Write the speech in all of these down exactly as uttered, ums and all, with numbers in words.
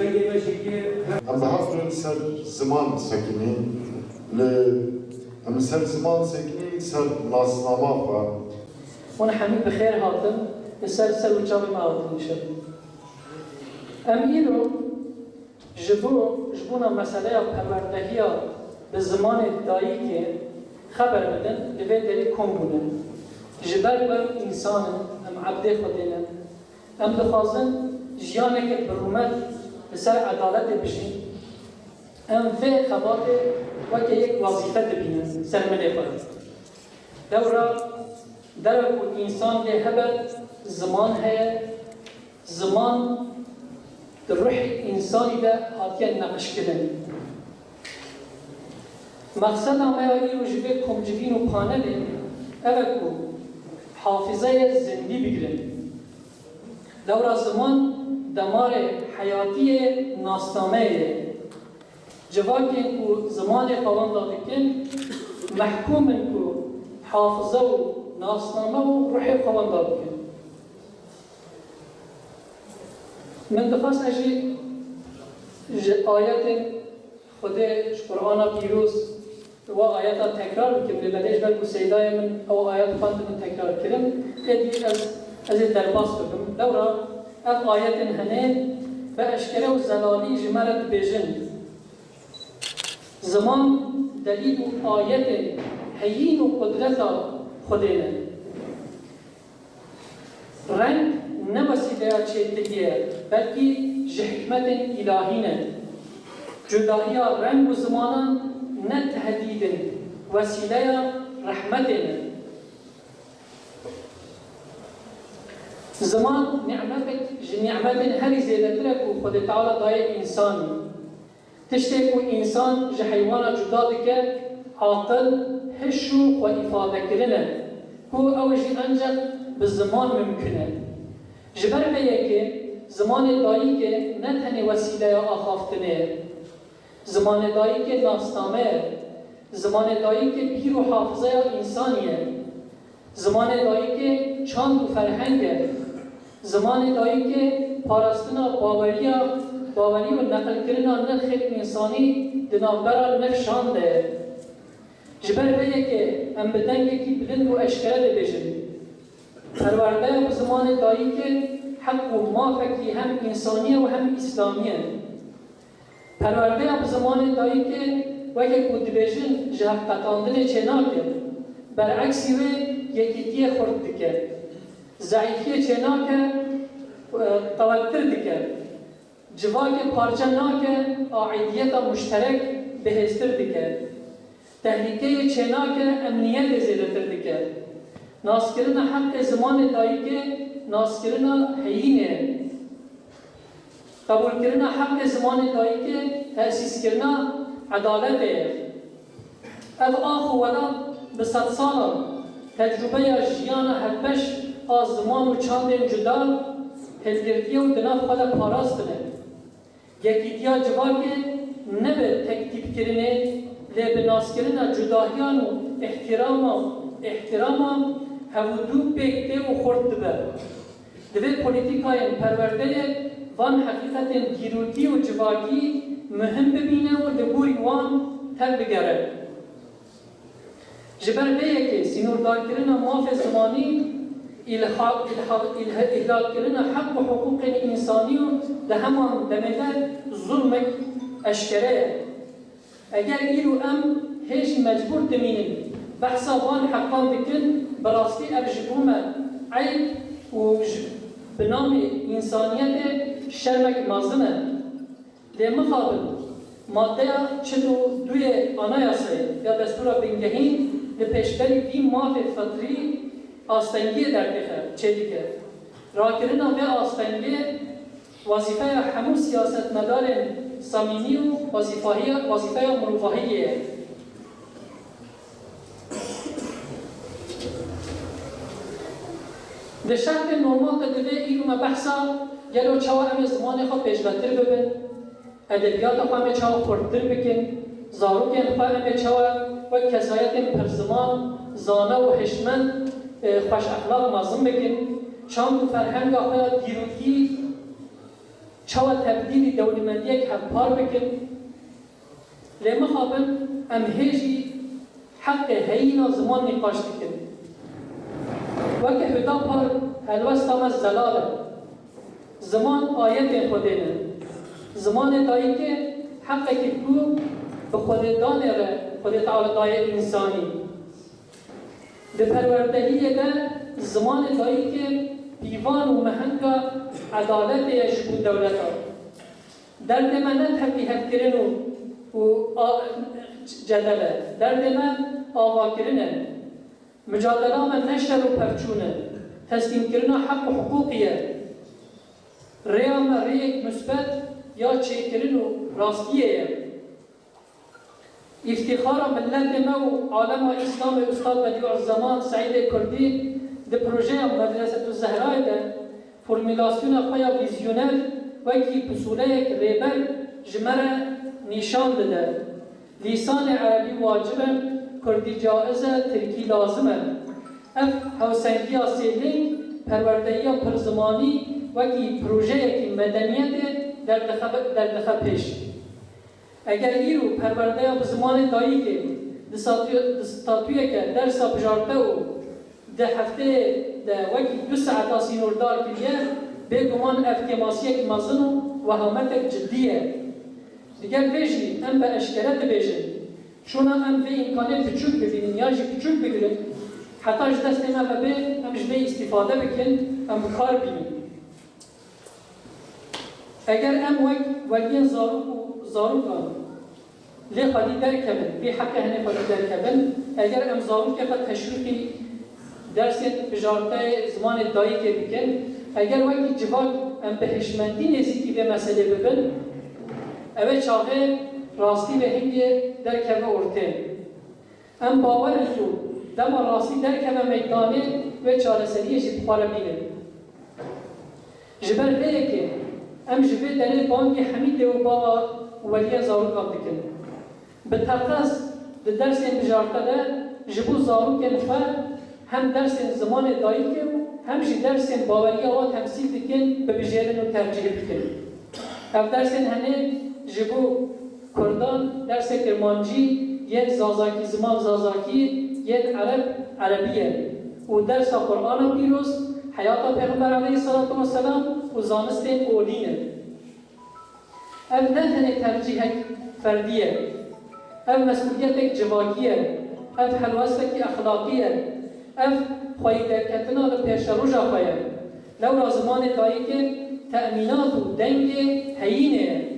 Em bi hev re li ser ziman sekinî, li em li ser ziman sekinî, li ser nasnama xwe. Hûn hemî bi xêr hatin, li ser ser û çavê me hatin niştin. Em îro ji bo, ji bona meseleya perwerdehiya bi zimanê dayikê xeber bidin, li vê derê kom bûne. Ji ber ku em însan in, em ebdê Xwedê ne. Em dixwazin jiyaneke bi rûmet li ser edaletê bijîn. Em vê xebatê weke yek wezîfe dibînin ser milê xwe. Lewra dera ku însan lê hebe, ziman heye, ziman di ruhê însanî de hatiye neqişkirin. Mexseda me ya îro ji vê komcivîn û panelê ev e ku hafizeyê zindî bigirin. Lewra ziman demarê heyatiyê nasnameyê ye. Civakên ku zimanê xwe wenda dikin, mehkûm in ku hafize û nasname û ruhê xwe wenda bikin. Min dixwest ez jî ji ayetên Xwedê ji Qur'ana Pîroz wa ayeta tekrar bikim, lê belê ji ber ku seydayê min ew ayet xwendibin tekrar kirin, êdî ez, ez ê derbas bikim. Lewra ev ayetên henê bi eşkere û zelalî ji me re dibêjin, ziman delîl û ayetên heyîn û qudreta Xwedê ne. Reng ne wesîleya çêtiriyê ye, belkî ji hikmetên îlahî ne. Cudahiya reng û zimanan ne tehdîd in, wesîleya rehmetê ne. Ziman nîmetek ji nîmetên herî zêdetir e ku Xwedê Teala daye însanî. Tiştê ku însan ji heywana cuda dike, aqil, hiş û xwe îfadekirin e, ku ew jî enceq bi ziman mimkun e. Ji ber vê yekê zimanê dayikê ne tenê wesîleya axaftinê ye. Zimanê dayikê nasname ye. Zimanê dayikê bîr û hafizeya însanî ye. Zimanê dayikê çand û ferheng e. Zimanê dayikê parastina baweriya, bawerî û neqilkirina nirxên însanî di navbera nifşan de ye. Ji ber vê yekê em bi dengekî bilind û eşkere dibêjin, perwerdeya bi zimanê dayikê heq û mafekî hem însanî ye û hem îslamî ye. Perwerdeya bi zimanê dayikê, weke ku dibêjin, ji hevqetandinê çênake, bereksî wê yekîtiyê xurt dike. Zeîfiyê çênake, e, qewettir dike. Civakê parçe nake, aîdiyeta muşterek bihêztir dike. Tehlîkeyê çênake, emniyetê zêdetir dike. Naskirina heqê zimanê dayikê, naskirina heyînê ye. Qebûlkirina heqê zimanê dayikê, tesîskirina edaletê ye. Ev ax û welat bi sedsalan tecrûbeya jiyana hevbeş a ziman û çandên cuda hilgirtiye û di nav xwe de parastine. Yekîtiya civakê ne bi tektîpkirinê, lê bi naskirina cudahiyan û îhtîrama, îhtîrama hevûdû pêk tê û xurt dibe. Divê polîtîkayên perwerdeyê van heqîqetên dîrokî û civakî muhim bibîne û li gorî wan tevbigere. Ji ber vê yekê sînordarkirina mafê zimanî, îlha-, îlha-, îlha-, îhlalkirina heq û hiqûqên însanî û di heman demê de zulmek eşkere ye. Eger îro em hê jî mecbûr dimînin behsa van heqan dikin, bi rastî ev ji bo me eyb û ji, bi namê însaniyetê şermek mezin e. Lê mixabin, maddeya çil û duyê Anayasayê ya Destûra Bingehîn li pêşberî vî mafê fitrî astengiyê derdêxe, çêdike. Rakirina vê astengê wezîfeya hemû siyasetmedarên samîmî û wezîfahiya, wezîfeya mirovahiyê ye. Di şertên normal de divê îro me behsa gelo çawa em ê zimanê xwe pêşvetir bibin, edebiyata xwe em ê çawa xurttir bikin, zarokên xwe em ê çawa wek kesayetên pirziman, zana û hişmend, e, xweşexlaq mezin bikin, çand û ferhenga xwe ya dîrokî Çawa tebdîlî dewlemendiyek hevpar bikin? Lê mixabin em hê jî heqê heyîna ziman nîqaş dikin. Weke Hüdapar helwesta me zelal e. Ziman ayetên Xwedê ne. Zimanê dayikê heqekî ku bi xwedêdanê re Xwedê Teala daye însanî. Di perwerdehiyê de zimanê dayikê pîvan û mihenga edaletê ye ji bo dewleta. Derdê me ne teqîhevkirin û, û a, cedel e. Derdê me avakirin e. Micadela me ne şer û pevçûn e. Teslîmkirina heq û hiqûqî ye. Rêya me rêyek musbet ya çêkirin û rastiyê ye. Îftîxara miletê me û alema Îslamê Ustad Bedîuzzeman Seîdê Kurdî di projeya Medresetu Zehrayê de formulasyona xwe ya vîzyoner wekî pisûleyek rêber ji me re nîşan dide. Lîsanê erebî wacib e, kurdî caiz e, tirkî lazim e. Ev hewsengiya sêling perwerdehiya pirzimanî wekî projeyekî medeniyetê derdixe, derdixe pêş. Eger îro perwerdeya bi zimanê dayikê di statû-, di statûyeke dersa bijarte û di hefteyê de wekî du saeta sînordar kiriye, bêguman ev kêmasiyek mezin û wehametek cidî ye. Digel vê jî em bi eşkere dibêjin, çûna em vê îmkanê piçûk bibînin yan jî piçûk bigirin, heta ji destê me vebê, em ji vê îstîfade bikin, em bi kar bînin. Eger em wek weliyên zarok û zarokan lê xwedî derkevin, vê heqê hene xwedî derkevin, eger em zarokê xwe teşwîqî dersên bijarteyê zimanê dayikê bikin, eger wekî civak em bi hişmendî nêzîkî vê meselê bibin, ew ê çaxê rastî vê hingê derkeve ortê. Em bawer in ku dema rastî derkeve meydanê, wê çareseriyê jî bi xwe re bînin. Ji ber vê yekê em ji vê derê bangê hemî dê û bava û weliyên zarokan dikin. Bi teqez di dersên bijarte de ji bo zarokên xwe hem dersên zimanê dayikê û hem jî dersên baweriya wan temsîl dikin, bibijêrin û tercîh bikin. Ev dersên henê ji bo Kurdan dersê Kirmancî, yên Zazakî ziman Zazakî, yên Ereb Erebî ye û dersa Qur'ana Pîroz, heyata Pêxember aleyhisselatu vesselam û zanistên olî ne. Ev ne tenê tercîhek ferdî ye. Ev mesûliyetek civakî ye. Ev helwestekî exlaqî ye. Ev xweyî derketina li pêşeroja xwe ye. Lewra zimanê dayikê temînat û dengê heyînê ye.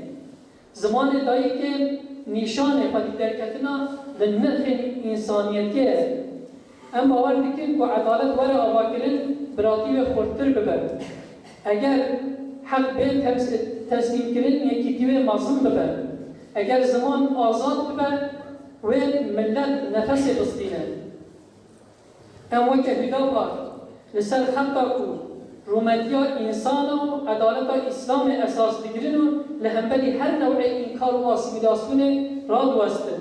Zimanê dayikê nîşanê xwedî derketina li nirxên însaniyetê ye. Em bawer dikin ku edalet were avakirin, biratî wê xurttir bibe. Eger heq bê tems-, teslîmkirin, yekîtî wê mezin bibe. Eger ziman azad bibe, wê milet nefesê bistîne. Em weke Hüdapar li ser xeta ku rûmetiya însana û edaleta Îslamê esas digirin û li hemberî her new'ê înkar û asîmîlasyonê radiwestin.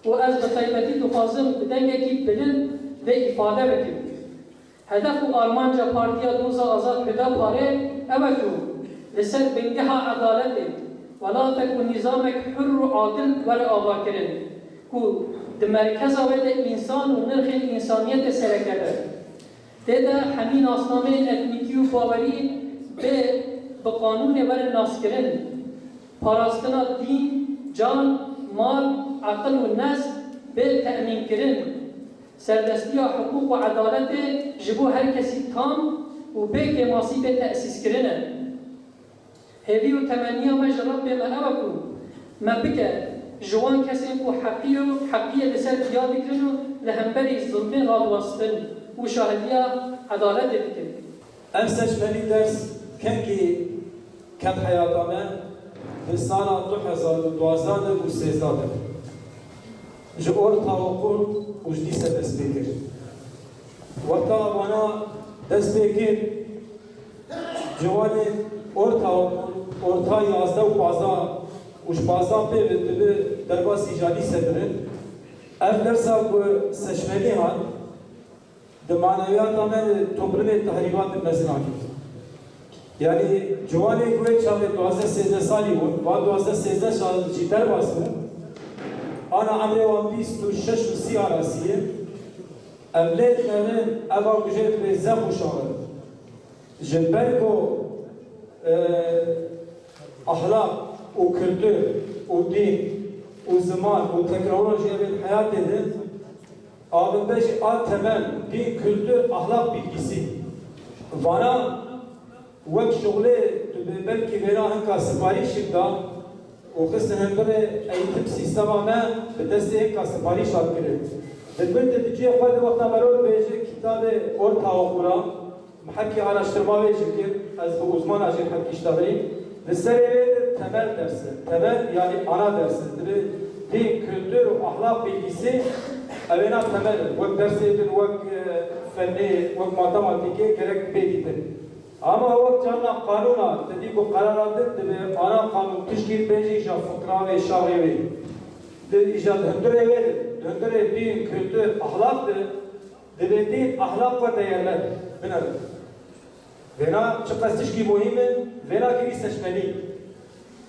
Û ez bi taybetî dixwazim bi dengekî bilind vê îfade bikim. Hedef û armanca Partiya Doza Azad Hüdaparê ew e ku li ser bingeha edaletê welatek û nîzamek hur û adil were avakirin, ku di merkeza wê de însan û nirxên însaniyetê serekeve. Tê de hemî nasnameyên etnîkî û bawerî bê bi qanûnê werin naskirin. Parastina dîn, can, mal, eqil û nez bê temînkirin. Serdestiya hiqûq û edaletê ji bo her kesî tam û bê kêmasî bê tesîskirin e. Hêvî û temenniya me ji Rebbê me ew e ku me bike ji wan kesên ku heqî û heqiyê li ser piya digirin û li hemberî zilmê radiwestin û şahidiya edaletê dikin. Ev seçmenî ders kengî ket heyata me, di sala du hezar û duwazdeh de û sêzdeh de. Ji ortaokul û ji lîse dest pê kir. Wexta wana dest pê kir, ciwanên ortaokul, orta yazdeh û pazdeh û ji pazdeh pê ve dibe derbasî ja lîse dibin. Ev dersa ku seçmenî hat, di manewiyata me de toplumê tehrîbatê mezin anî. Yanî ciwanê ku wê çaxê duwazdeh sêzdeh salî bûn, van duwazdeh sêzdeh sal jî derbas bûn. Ana emrê wan bîst û şeş û sî arasî ye. Em lê dinêrin eva ku jê dibê zexwişan. Ji ber ku, e, ahlak û kultur û dîn û ziman û teknolojî evên heyatê de, a binbe jî a temel, dîn, kultur, ahlak, bilgisi. Vana wek şuxulê tu bi belkî vêna hinka siparîş da û xistin hundirê eğitim sîstema me bi destê hinka siparîş hat kirin. Di gund de di cihê xwe de wexta merov dibêje kitabê ortaokula, me hepkî araştirma vê jî kir, ez bi uzmana jî hepkî ji te ve yî. Di serê vê de temel dersi, temel yanî ana dersi, dibe dîn, kultur û ahlak bilgisi, ew êna temel in. Wek dersê din, wek, e, fenê, wek matematîkê gerek bê dîtin. Ama wek carna qanûna, te dî ku qerara din dibe ana qanûn tişkî bêjî îja fikra wê, şaxê wê. Di îja di hundirê wê de, di hundirê dîn, kultur, ahlak de, dibe dîn, ahlak ve değerler binerin. Vêna çiqas tişkî muhîm in, vêna kirî seçmelî.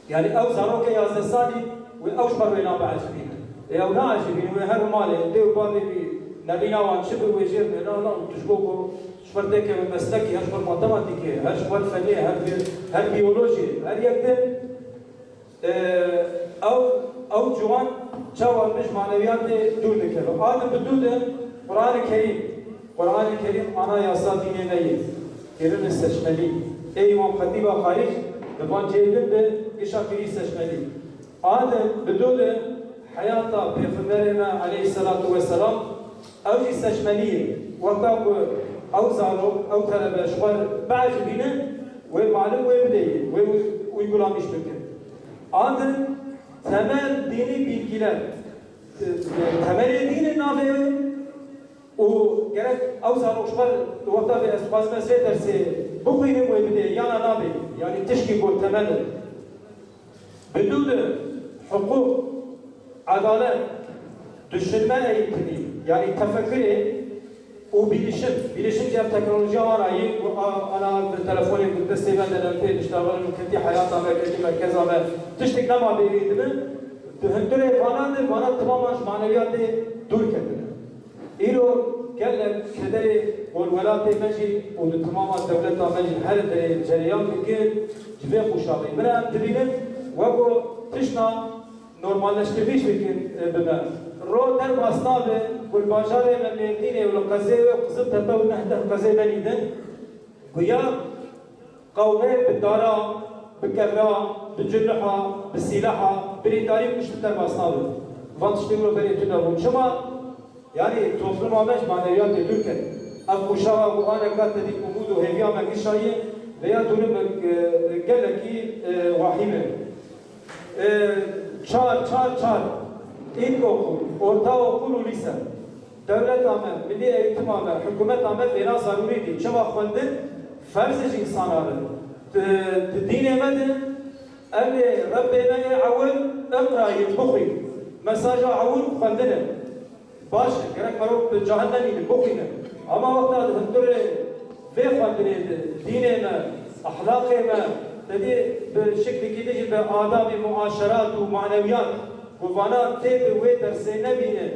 Yanî ew zarokê yazdeh salî wê ew ji xwe wê nabiecibîne. Ê ew naecibîne, wê her malê dê û bavê wî nerîna wan çi bi wê jêr wê nana û tu ji bo ku ji xwe derkeve meslekî, her ji xwe matematîkê, her ji xwe fenê, her bi-, her biyolojî, her yek din, e, ew, ew ciwan çawa bi ji manewiyatê dûr dikeve. A din bi dû din Qur'an-ı Kerim. Qur'an-ı Kerim anayasa dînê me ye. Kirine seçmelî. Ê wan qetî ba xarîc, li van cihê din de gişa kirî seçmelî. A din bi dû de heyata Pêxemberê me aleyhisselatu vesselam, ew jî seçmelî ye. Wexta ku ew zarok, ew telebe ji xwe biecibînin, wê malim wê bideyî, wê uygulamiş bikin. A din temel dini bilgiler, temelê dînê navê wê, û gerek ew zarok ji xwe li wexta vê ez dixwazim ez vê dersê bixwînim wê bidê, yana nabê. Yanî tişkî ku temel e. Bi dû de hiqûq, edalet, düşünme eğitimi, yanî tefekkürê û bilişim. Bilişim jî ev teknolojiya wan a yê ku a-, ana bi telefonê ku destê me de lewtê diştaxin û ketî heyata me, ketî merkeza me, tiştek nema bê eğitimi. Di hundirê vana de, vana temaman ji manewiyatê dûr ketine. Îro gelek kederê gol welatê me jî û di temama dewleta me jî her derê cereyan dikin, ji vê qûşaxê. Min em dibînin weko tişta normalleştirmiş bikin, e, bi me. Ro derbas nabe ku li bajarê me Mêrdînê û li qezê wê Qiziltepe û neh deh qezê me dîtin. Guya qewmê bi dara, bi kevra, bi ciliha, bi sîleha, birîndarî û kuştin derbas nabe. Van tiştên wilo berê tune bûn. Çima? Yanî topluma me ji manewiyatê dûr ket. Ev qûşaxa ku aneka te dî umûd û hêviya me kişaye, vêya dûrim e, gelekî, e, wahîm e. E, çar, çar, çar. İlkokul, ortaokul û lise. Dewleta me, milî eğitima me, hikûmeta me vêna zarûrî dî. Çima xwendin ferz e ji însanan re. Di, di dînê me de, em ê Rebbê me ê ewil iqra yê bixwîn. Mesaja ewil xwendin e. Baş e, gerek merov bi cahil nemînin, bixwînin. Ama wexta di hundirê vê xwendinê de, dînê me, ehlaqê me, te dî bi şiklekî din jî bi adabê muaşerat û manewiyat, ku vana tê bi wê dersê nebîne,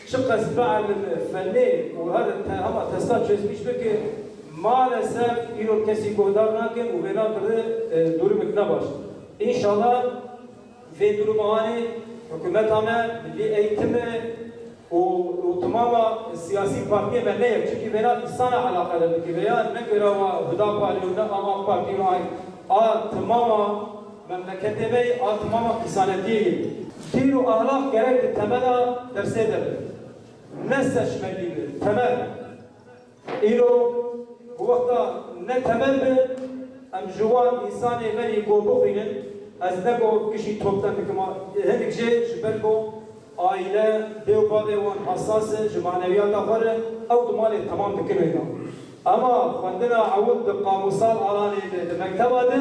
çiqas bielime, fenê û her te-, hema testa çözmîş bike, maalesef îro kesî guhdar nake û vêna bi rê, e, durumik ne baş. Înşallah vê duruma anê hikûmeta me, milî eğitime û, û temama siyasî partiyê me ne yek. Çimkî vêna însana eleqedar dike. Vêya ne göra wa Huda Parî û ne ama Partî û ay. A temama memleketê me yê, a temama îsanetiyê yê. Dîn û ahlak gerek di temela dersê de be. Ne seçmelî be, temel. Îro bi wexta ne temel be, em ji wan însanê me yê ku bixwînin, ez ne ku kişî topten dikim, hindik jê ji ber ku aîle, dê û bavê wan hesas e, ji manewiyata xwe re ew di malê temam dikin wêna. Ema xwendina ewil di qamûsal alanê de, di mekteba de,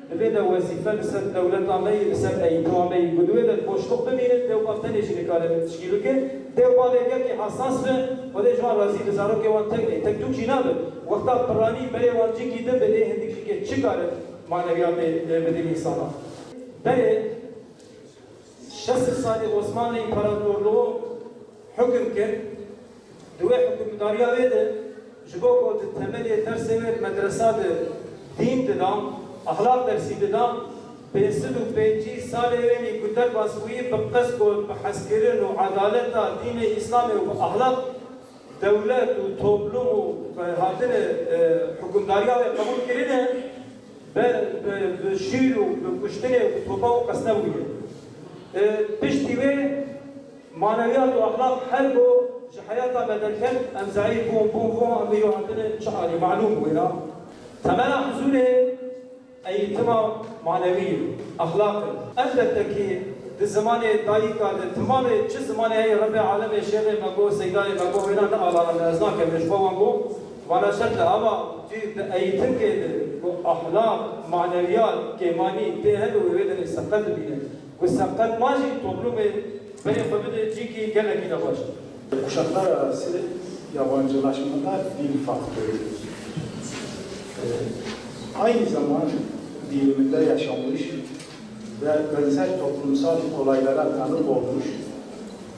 divê de wezîfe li ser dewleta me yê, li ser eğitima me yê, ku di wê de boşluk bimînin, dê û bav tenê jî nikare tişkîl bike. Dê û bavê gelkî hesas be, Xwedê ji wan razî be, zarokê wan tek bê, tek tûk jî nabe. Wexta piranî berê wan cîkî din be, ê hindik jî kê çi kare manewiyatê, e, bidin însana. Berê şeş sed salî Osmanlı İmparatorluğu hukm kir. Di wê hukimdariya wê de ji bo ku di temelê dersê wê di medresa de dîn dida, ahlak dersî dida, pênc sed û pêncî salê wê nî ku derbas bûyî bi qest got bi hezkirin û edaleta dînê Îslamê û bi ahlak dewlet û toplum û hatine, e, hukimdariya wê qebûl kirine, bi, bi, bi şîr û bi kuştinê û bi topa û qesne bûye. E, piştî wê manewiyat û ahlak her ku ji heyata me derket, em zeîf bûn, bûn, bûn, em ê yo hatine çi alî, malûm bû wêra. Temela huzûrê eğitima manewî ye, ahlak e. Elbette ki di zimanê dayika de, timanê çi zimanê heye Rebê alemê, şêxê me got, seydayê me got, wêna ne ala me, ez nakem, ji bo wan got, vana şert e, ama tu di eğitimkê de ku ahlak, manewiyat, kêmanî tê hebe û wê derê seqet dibîne. Ku seqet ma jî toplumê berê xwe bide cîkî gelekî ne baş. Kuşaklar arası yabancılaşmada dil faktörü. Ee, Aynı zaman diliminde yaşanmış ve benzer toplumsal olaylara tanık olmuş,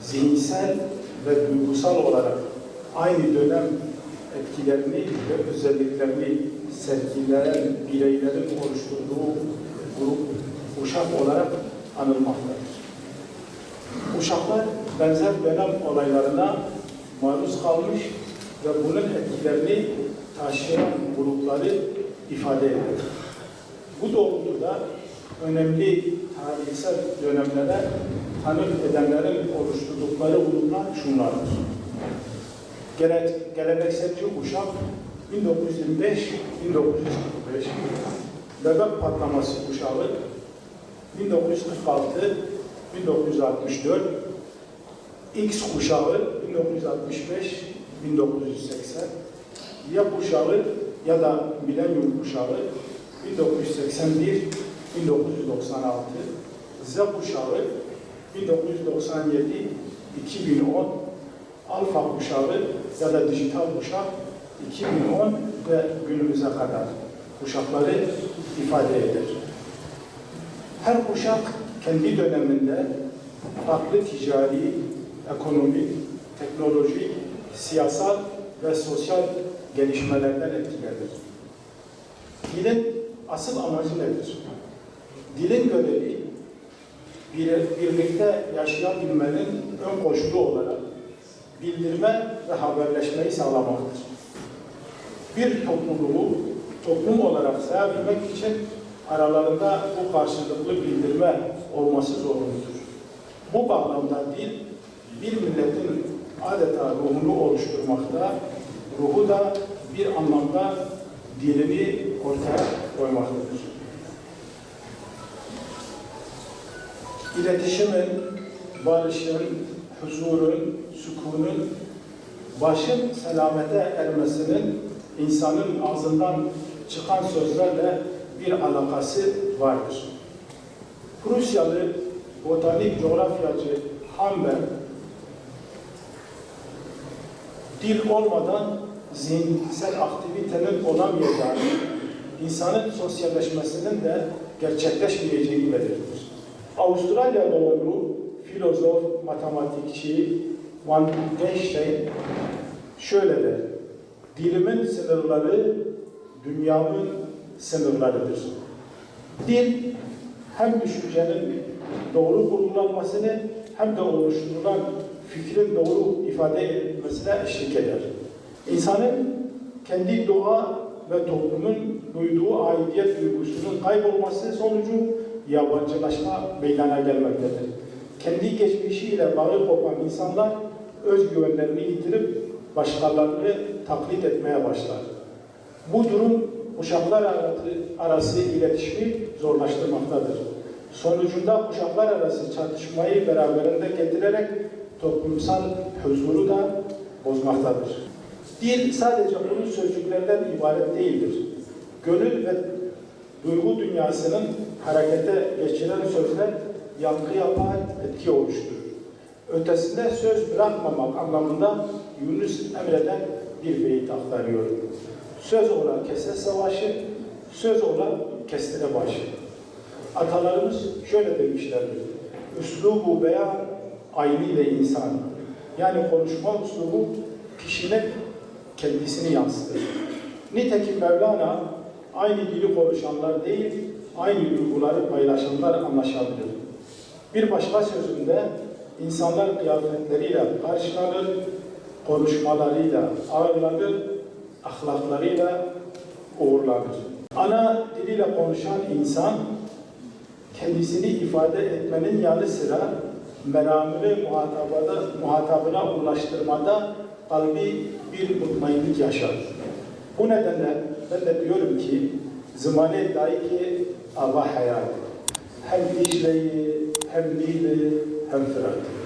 zihinsel ve duygusal olarak aynı dönem etkilerini ve özelliklerini sergileyen bireylerin oluşturduğu grup, kuşak olarak anılmaktadır. Uşaklar benzer dönem olaylarına maruz kalmış ve bunun etkilerini taşıyan grupları ifade eder. Bu doğrultuda önemli tarihsel dönemlere tanık edenlerin oluşturdukları gruplar şunlardır. Gele-, gelenekselci kuşak bin dokuz yüz yirmi beş bin dokuz yüz kırk beş, bebek patlaması kuşağı bin dokuz yüz kırk altı bin dokuz yüz altmış dört, X kuşağı bin dokuz yüz altmış beş bin dokuz yüz seksen, Y kuşağı ya da milenyum kuşağı bin dokuz yüz seksen bir bin dokuz yüz doksan altı, Z kuşağı bin dokuz yüz doksan yedi iki bin on, Alfa kuşağı ya da dijital kuşak iki bin on ve günümüze kadar kuşakları ifade eder. Her kuşak kendi döneminde farklı ticari, ekonomik, teknolojik, siyasal ve sosyal gelişmelerden etkilenir. Dilin asıl amacı nedir? Dilin görevi, bir-, birlikte yaşayabilmenin ön koşulu olarak bildirme ve haberleşmeyi sağlamaktır. Bir topluluğu toplum olarak sayabilmek için aralarında bu karşılıklı bildirme olması zorunludur. Bu bağlamda dil bir milletin adeta ruhunu oluşturmakta, ruhu da bir anlamda dilini ortaya koymaktadır. İletişimin, barışın, huzurun, sükunun, başın selamete ermesinin insanın ağzından çıkan sözlerle bir alakası vardır. Prusyalı botanik coğrafyacı Hamber, "Dil olmadan zihinsel aktivitenin olamayacağını, insanın sosyalleşmesinin de gerçekleşmeyeceğini belirtir." Avustralya doğumlu filozof, matematikçi Van Genstein şöyle der: "Dilimin sınırları dünyanın sınırlarıdır." Dil hem düşüncenin doğru kurgulanmasını hem de oluşturulan fikrin doğru ifade edilmesine eşlik eder. İnsanın kendi doğa ve toplumun duyduğu aidiyet duygusunun kaybolması sonucu yabancılaşma meydana gelmektedir. Kendi geçmişiyle bağı kopan insanlar özgüvenlerini yitirip başkalarını taklit etmeye başlar. Bu durum kuşaklar arası, arası iletişimi zorlaştırmaktadır. Sonucunda kuşaklar arası çatışmayı beraberinde getirerek toplumsal huzuru da bozmaktadır. Dil sadece kuru sözcüklerden ibaret değildir. Gönül ve duygu dünyasının harekete geçiren sözler yankı yapar, etki oluşturur. Ötesine söz bırakmamak anlamında Yunus Emre'den bir beyit aktarıyorum. Söz ola kese savaşı, söz ola kestire başı. Atalarımız şöyle demişlerdir: "Üslubu beyan aynı ile insan." Yani konuşma üslubu kişinin kendisini yansıtır. Nitekim Mevlana, "Aynı dili konuşanlar değil, aynı duyguları paylaşanlar anlaşabilir." Bir başka sözünde, "İnsanlar kıyafetleriyle karşılanır, konuşmalarıyla ağırlanır, ahlaklarıyla uğurlanır." Ana diliyle konuşan insan kendisini ifade etmenin yanı sıra meramını muhatabada, muhatabına ulaştırmada kalbi bir mutmainlik yaşar. Bu nedenle ben de diyorum ki, "Zimanê dayikê ava heyat." Hem Dicle'yi, hem Nil'i, hem Fırat'ı.